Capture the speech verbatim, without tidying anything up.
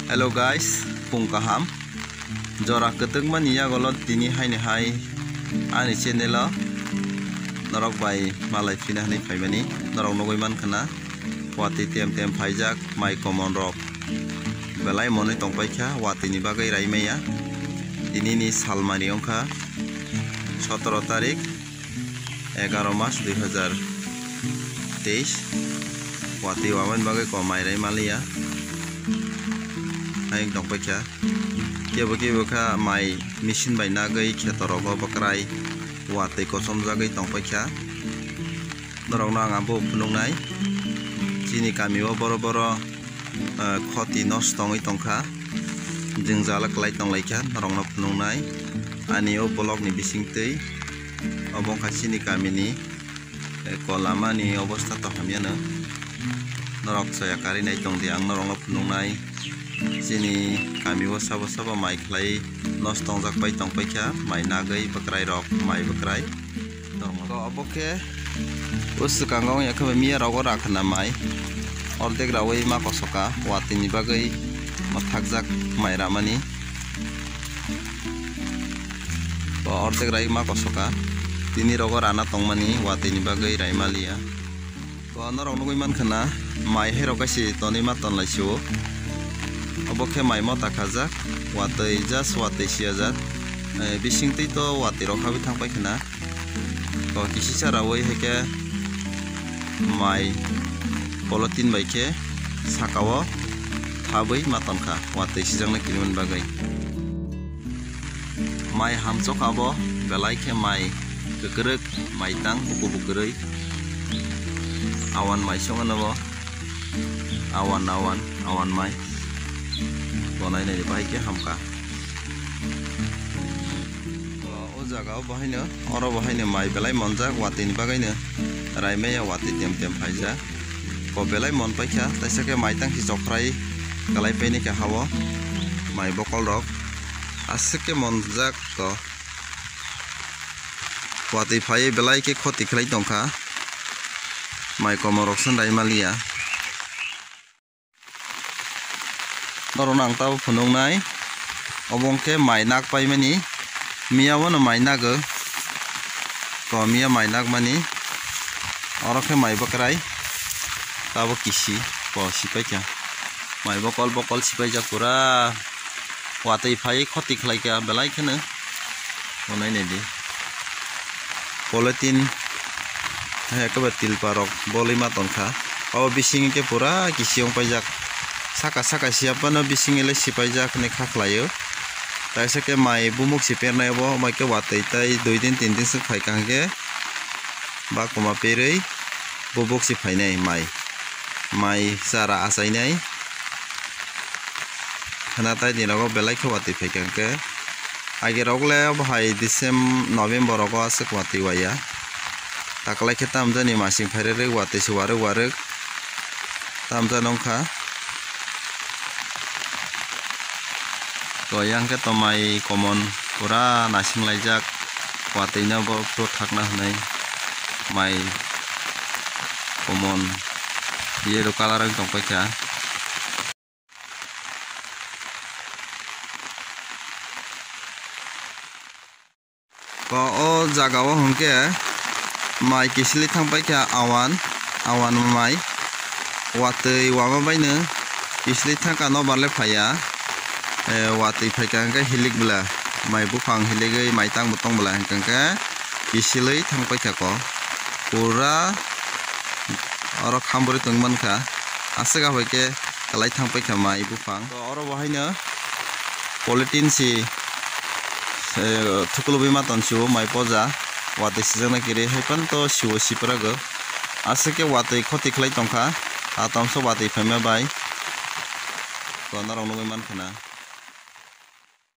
Hello guys, phung kaham. Jora kwtwkmani yagolo tini haini hai ani channel o norok bai malai phina hwnwi phaimani norok nugwi mankha na watwi tem tem phaijak mai komon rok belai monwi tongpaikha watwini bagwi raimaya. Tini ni salmani wngkha sotoro tarik, egaro mas dui hajar teis. Watwi wamani bagwi ko mai rai maliya. Hai wng tongpaikha. Kebo kebo kha mai machine bai nagwi khetorogo bwkrai watwi kochomjagwi tongpaikha. Norokno ang abo phunuknai. Chini kamio boro boro, eh, khoti nosto wngwi tongkha. Jwngjal kwlai tonglaikha norokno phunuknai. Ani o vlogni bisingtwi obo wngkha chini kamini, eh, ko lamani obostha tong hamyano. Norok soya karwi nai tongdi, ang norokno phunuknai. Chini kamio sabo sabo mai khlai nosto wngjak pai tongpaikha, mai nagwi bwkrairok, mai bwkrai. Norok obo khe o swkango wngya khe miya rogo rakhna mai ordek rawi ma kosoka watwini bagwi mwthakjak mai ramani. Bo ordek rai ma kosoka tini rogo rana tongmani watwini bagwi raimaliya. Bo norok nugwi mankha na mai hai rok kaisa tonwi ma tonlai sio. Obo khe mai mota khajak watwi just watwi siyajak. Eh, bisingtwi to watwi rok habwi thangpai khna. To kisisa rawi hai khe mai polythene bai khe saka o thabwi ma tonkha watwi sijaknai kirimani bagwi. Mai hamchok abo belai khe mai kwkrwk, mai tang buku bukwrwi. Awan mai song ano bo. Awan, awan, awan mai. Bo nai nai bahai khe hamkha. O jaga o bahaino, oro bahaino mai belai monjak watwini bagwino raimaya watwi tem tem phaijak. Bo belai mon paikha, taisa khe mai tang si chokrai kalai paini kha hao mai bokol rok. Aswk khe monjak to. Watwi phaiwi belai khe khoti khlai tongkha. Mai komorok se nai maliya. Norokno ang tabuk phunuknai. Obo hwnkhe mai nak paimani. Miya bono mai nago. Ko miya mai nakmani. Oro khe mai bwkrai. Tabuk kisi. Ko sipaikha. Mai bokol bokol sipaijak pura. Watwi phaiwi khoti khlaikha belai kheno. Hwnwi naidi. Polythene hai ekebai tilpa rok bolwi ma tongkha. Abo bising khe pura kisi wng paijak. Saka saka siya phano bising le sipaijak hinwi kha khlaio. Taisa khe mai bumuk si pernai abo, mai khe watwi tai dui din tin din swk phaikha hwnkhe bakuma perwi bubuk si phainai mai. Mai chara achainai. Khwna tai ni rogo belai khe watwi phaikha hwnkhe. Age rok le bo hai Decem-, November rogo aswk watwi waya. Taklai khe tamjani masing phairwi watwi se warwk warwk. Tamjani wngkha. To yang khe to mai komon pura nasing laijak. Watwi no bo puro thakna hwnwi mai komon yellow colour wng tong paikha. Ko o jaga o hwnkhe mai kisilwi thang paikha awan, awan mai watwi wama baino kisilwi thangkha nobar le phaiya. Eh, watwi phaikha hwnkhe hilik bwla mai buphang hiligwi mai tangbo tong bwla hwnkhe kisilwi thang paikha ko pura oro khamborwi tong mankha aswk ahaikhe kwlai thang paikha mai buphang. To oro bo haino polythene si, eh, thuklubui ma tong sio mai poja, watwi sijaknai kiri hai phano to sio siprago. Aswk khe watwi khoti khlai tongkha, a tongsa watwi phaima bai. To norok nugui mankha na.